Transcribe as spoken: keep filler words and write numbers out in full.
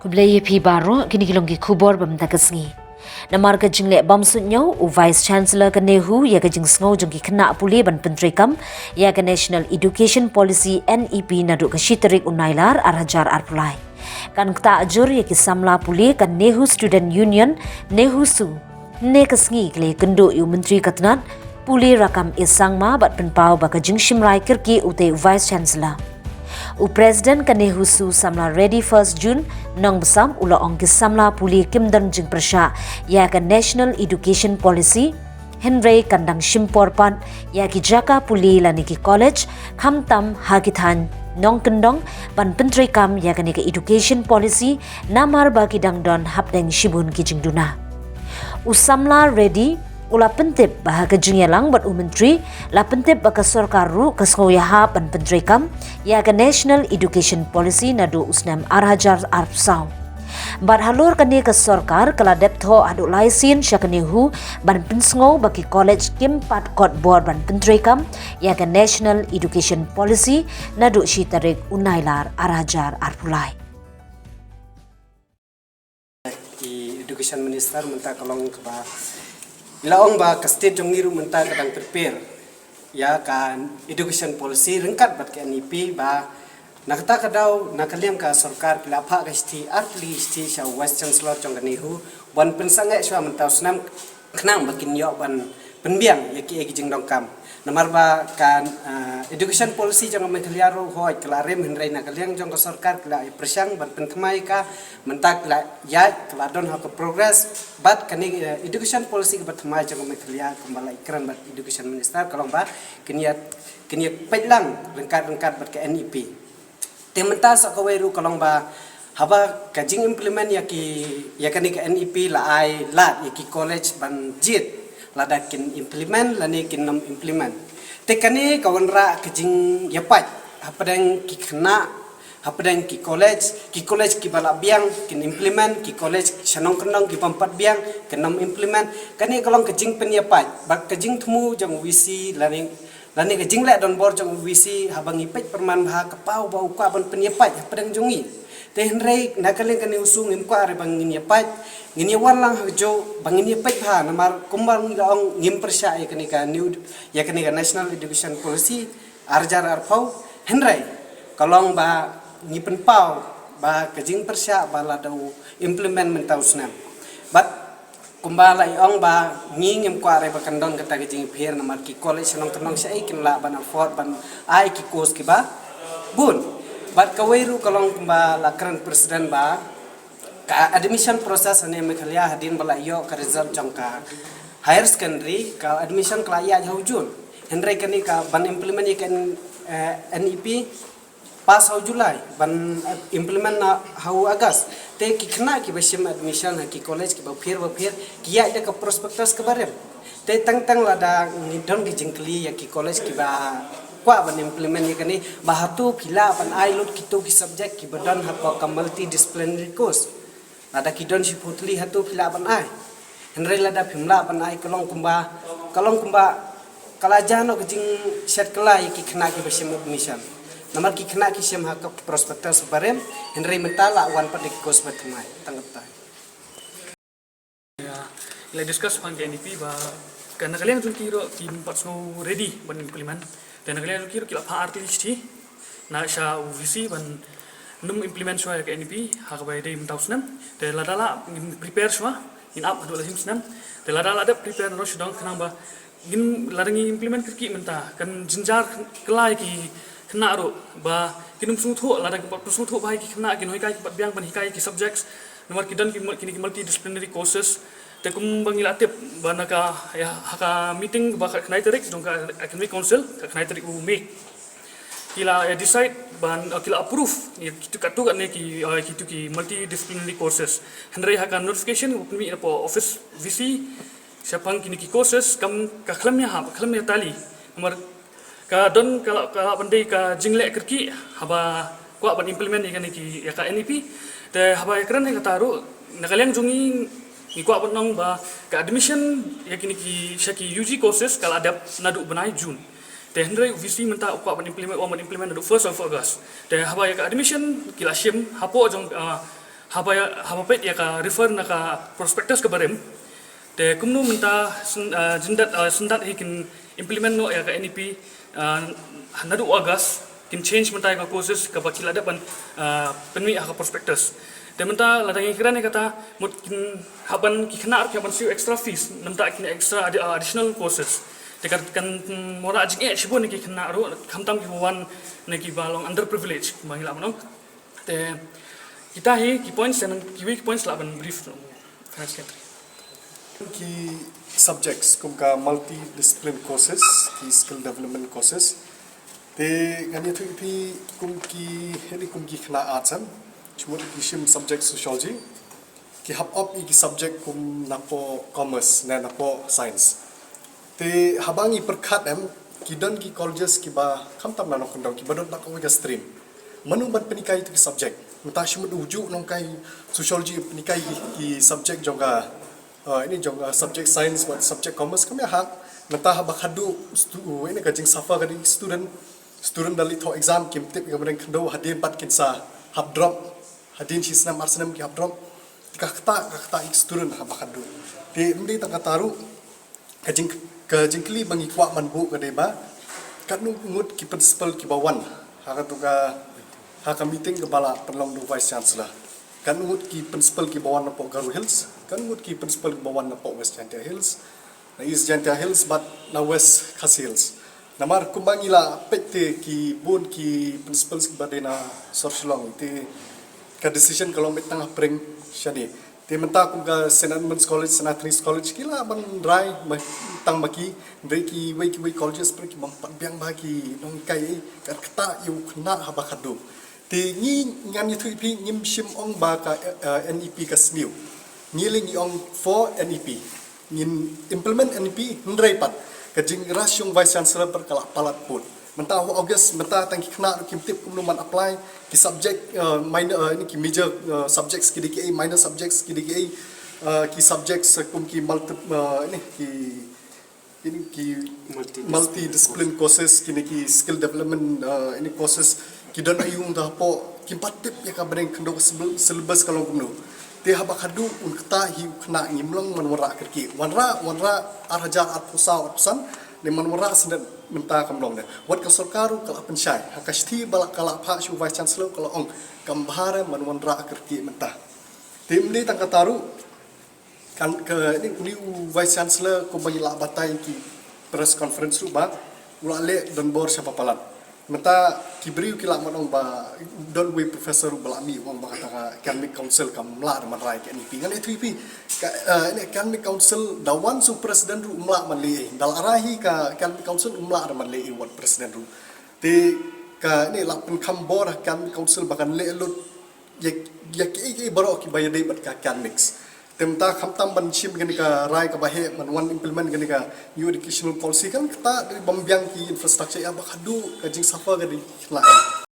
Khublei ïa phi baroh, kine ki long ki khubor ba mynta ka sngi. Namar ka jingleh bymsuidñiew, u Vice Chancellor ka NEHU ïa ka jingsngew jong ki khynnah pule ban pyntreikam ïa ka National Education Policy, N E P, naduh ka shi tarik u Nailar ar hajar arphew lai. Kan ktah jur ïa ki samla pule ka NEHU Student Union, NEHUSU, ne ka sngi ki la ïakynduh ïa u Myntri ka tnad pule Rakkam A Sangma bad pynpaw ba ka jingshim rai kyrkieh u te u Vice Chancellor. U President ka NEHUSU samla Reddy First June Nongbsap u la ong ki samla pule kim don jingpyrshah ïa ka National Education Policy, hynrei kan dang shim por pat ïa ki jaka pule lane ki college, khamtam ha ki thaiñ nongkyndong, ban pyntreikam ïa kane ka education policy, namar ba ki dang don hapdeng shibun ki jingduna. U samla Reddy u la pyntip ba ha ka jingïalang bad u Myntri, la pyntip ba ka sorkar ruh ka sngew ïahap ban pyntreikam ïa ka National Education Policy naduh u snem ar hajar arphew saw. Bad halor kane ka sorkar ka la dep thoh haduh lai sien sha ka NEHU ban pynsngew ba ki college kim pat kot bor ban pyntreikam ïa ka National Education Policy naduh shi tarik u Nailar ar hajar arphew lai. I Education Minister mynta ka long kaba i la ong ba ka state jong ngi ruh mynta ka dang prepare ïa ka education policy ryngkat bad ka N E P, ba na kata ka daw na ka liang ka sorkar ki la phah ka shithi, ar tylli ki shithi sha u Vice Chancellor jong ka NEHU ban pynsangeh shuwa mynta u snem, khnang ba kin ïoh ban pynbiang ïa ki, ïa ki jingdonkam. Namar ba ka, ah, education policy jong ka Meghalaya ruh hooid ka la rim, hynrei na ka liang jong ka sorkar ki la pyrshang ban pynthymmai ka, mynta ki la ïaid, ka la don ha ka progress. Bad kane, eh, education policy kaba thymmai jong ka Meghalaya kumba la ïakren bad Education Minister ka long ba kin ïa, kin ïa peit lang ryngkat ryngkat bad ka N E P. Te mynta sa kawei ruh ka long ba haba ka jing implement ïa ki, ïa kane ka N E P la ai lad ïa ki college ban jied lada kin implement lane kin nym implement. Te kane ka wanrah ka jingïapait hapdeng ki khynnah, hapdeng ki college, ki college kiba la biang kin implement, ki college sha nongkyndong ki bym pat biang kin nym implement. Kane ka long ka jingpynïapait bad ka jingthmu jong u V C lane lane ka jingleh donbor jong u V C haba ngi peit pyrman bha ka paw ba u kwah ban pynïapait hapdeng jong ngi. Te hynrei na ka liang ka NEHUSU ngim kwah re ba ngin ïapait, ngin ïawan lang ha kajuh ba ngin ïapait bha, namar kumba ngi la ong ngim pyrshah ïa kane ka new, ïa kane ka National Education Policy ar hajar arphew, hynrei ka long ba ngi pynpaw ba ka jingpyrshah ba la dei implement mynta u snem. Bad kumba la ong ba ngi ngim kwah re ba kan don kata ka jingïapher, namar ki college sha nongkyndong shaei kin lah ban afford ban ai ki course kiba bun. Bad kawei ruh ka long kumba la kren President ba ka admission process hane Meghalaya hadien ba la ïoh ka result jong ka higher secondary, ka admission ka la ïaid ha u June. Hynrei kane ka ban implement ïa ka, eh, N E P pass ha u July, ban, eh, implement na ha u August. Te ki khynnah kiba shim admission ha ki college kiba pher ba pher ki ïaid da ka prospectus kaba rim. Te tang tang lada ngi don ki jingkylli ïa ki college kiba kwah ban implement ïa kane, ba hato phi lah ban ai lut kito ki subject kiba don hapoh ka multidisciplinary course. Lada ki don shiphew tylli hato phi lah ban ai. Hynrei lada phim lah ban ai ka long kumba, ka long kumba ka la jah noh ka jingshet kylla ïa ki khynnah kiba shim admission. Namar ki khynnah ki shim ha ka prospectus ba rim, hynrei mynta la wan pat da ki course ba thymmai. Tang katta. Ïa, la discuss pang ka N E P ba ka na ka liang jong ki ruh kim pat sngew ready ban implement. Te na ka liang jong ki ruh ki la phah ar tylli shithi na sha u V C ban nym implement shuwa ïa ka N E P ha kaba ïadei mynta u snem. Te lada lah ngin prepare shuwa, ngin ap haduh la jingim snem. Te lada lah dep prepare naduh shadong khnang ba ngin, lada ngi implement kyrkieh mynta kan jynjar kylla ïa ki khynnah ruh ba kin ym sngewthuh, lada kin pat sngewthuh ba ïa ki khynnah kin hikai, kin pat biang ban hikai ïa ki subjects. Namar ki don ki mul-, kine ki multidisciplinary courses. Te kumba ngi la tip ba na ka, ïa, ha ka meeting ba ka khyndai tarik jong ka Academic Council, ka khyndai tarik u May, ki la, ïa, decide ban, eh, ki la approve ïa kitu, katu katne ki, eh, kitu ki multidisciplinary courses. Hynrei ha ka notification ba pynmih na poh office V C shaphang kine ki courses kam, ka khlem ïahap, khlem ïatali. Namar ka don ka la, ka la ban dei ka jingleh kyrkieh haba kwah ban implement ïa kane ki, ïa ka N E P. Te haba ïakren ïa kata ruh na ka liang jong ngi, ngi kwah ban ong ba ka admission ïa kine ki sha ki U G courses ka la dep naduh bnai June. Te hynrei u V C mynta u kwah ban implement, u ong ban implement naduh first of August. Te haba ïa ka admission ki la shim hapoh jong, ah, Haba, haba peit ïa ka refer na ka prospectus kaba rim. Te kumno mynta syn-, ah, jyndat, ah, syndat hi kin implement noh ïa ka N E P, ah, naduh August, kin change mynta ïa ka courses kaba ki la dep ban, ah, pynmih ha ka prospectus. Te mynta lada ngi kren ïa kata, mut kin hap ban ki khynnah ruh ki hap ban siew extra fees, namta kin extra addi-, ah, additional courses. Te kan, kan, mm, wanrah jingeh shibun ïa ki khynnah ruh, khamtam kiba wan na kiba long underprivileged, ba ngi lah ban ong. Te kita hi ki points, and kiwei ki points lah ban brief noh Finance Secretary. Ki subjects kum ka multidiscipline courses, ki skill development courses. Te ngan ïathuh ïa phi kum ki, hynrei kum ki khynnah arts, em, jingmut ki shim subject sociology, ki hap opt ïa ki subject kum napoh commerce ne napoh science. Te haba ngi pyrkhat, em, ki don ki colleges kiba khamtam na Nongkyndong kiba don bad kawei ka stream. Mano ban pynhikai ïa ki subject? Mynta shim u juh nonghikai sociology pynhikai ki, ki subject jong ka, uh, ini jong, uh, subject science bad subject commerce kam ïahap. Mynta haba khadduh stu-, ini ka jingsuffer ka dei student, student da leit thoh exam kim tip ïa ka bneng khyndew hadien pat kin sa hap drop. Hadien shi snem ar snem ki hap drop. Ka kata, ka kata ïa ki student haba khadduh. Te ym dei tang kata ruh, ka jing, ka jingkylli ba ngi kwah ban buh ka dei ba katno ngut ki principal kiba wan ha katu ka, ha ka meeting kaba la pynlong da u Vice Chancellor. Katno ngut ki principal kiba wan napoh Garo Hills, katno ngut ki principal kiba wan napoh West Jaintia Hills, na East Jaintia Hills bad na West Khasi Hills. Namar kumba ngi la peit te ki bun ki principals kiba dei na sor Shillong, te ka decision ka long beit tang hapdeng shane. Te mynta kum ka Saint Edmund's College, Saint Anthony's College, ki lah ban rai ma-, tang ma ki, hynrei kiwei kiwei colleges pat ki bym pat biang ba ki nonghikai, ka kata ïa u khynnah haba khadduh. Te ngi, ngan ïathuh ïa phi, ngim shym ong ba ka, eh, N E P ka sniew. Ngi leh ngi ong for N E P. Ngin implement N E P, hynrei pat ka jingrush jong Vice Chancellor pat ka la palat pud. Mynta ha August, mynta tang ki khynnah ruh kim tip kumno ban apply, ki subject, eh, minor, eh, ini ki major, eh, subjects ki dei kiei, minor subjects ki dei kiei, eh, ki subjects, eh, kum ki multi, eh, ini ki, ini ki multidiscipline, multidiscipline courses, kine ki skill development, eh, ini courses ki don aïu, mynta hapoh kim pat tip ïa ka bneng khyndew ka syllab-, syllabus ka long kumno. Te haba khadduh un kata hi u khynnah, ngim long man wanrah kyrkieh. Wanrah, wanrah ar hajar arphew saw arphew san, ne man wanrah shen mynta kam long ne. Wat ka sorkar ruh ka la pynshai. Ha ka shithi ba la, ka la phah sha u Vice Chancellor ka la ong kam bha re man wanrah kyrkieh mynta. Te ym dei tang kata ruh, kan ka, ini, uni u Vice Chancellor kumba ngi la batai ki press conference ruh ba u la leh donbor sha ba palat. Mynta ki briew ki lah ban ong ba don uwei professor ruh ba la mih u ong ba kata ka Academic Council kam lah ban rai ka N E P. Ngan ïathuh ïa phi ka, eh, ini Academic Council da wan sha u president ruh um lah ban leh ei. Da la rai hi ka Academic Council um lah ban leh ei wat president ruh. Te ka, ini, la pynkham bor ha Academic Council ba kan leh lut ïa, ïa kiei kiei baroh kiba ïadei bad ka academics. Te mynta khamtam ban shim kane ka rai kaba heh ban wan implement kane ka New Educational Policy, kan kata dei ban biang ki infrastructure, ïa ba khadduh ka jingsuffer ka dei khlaiñ.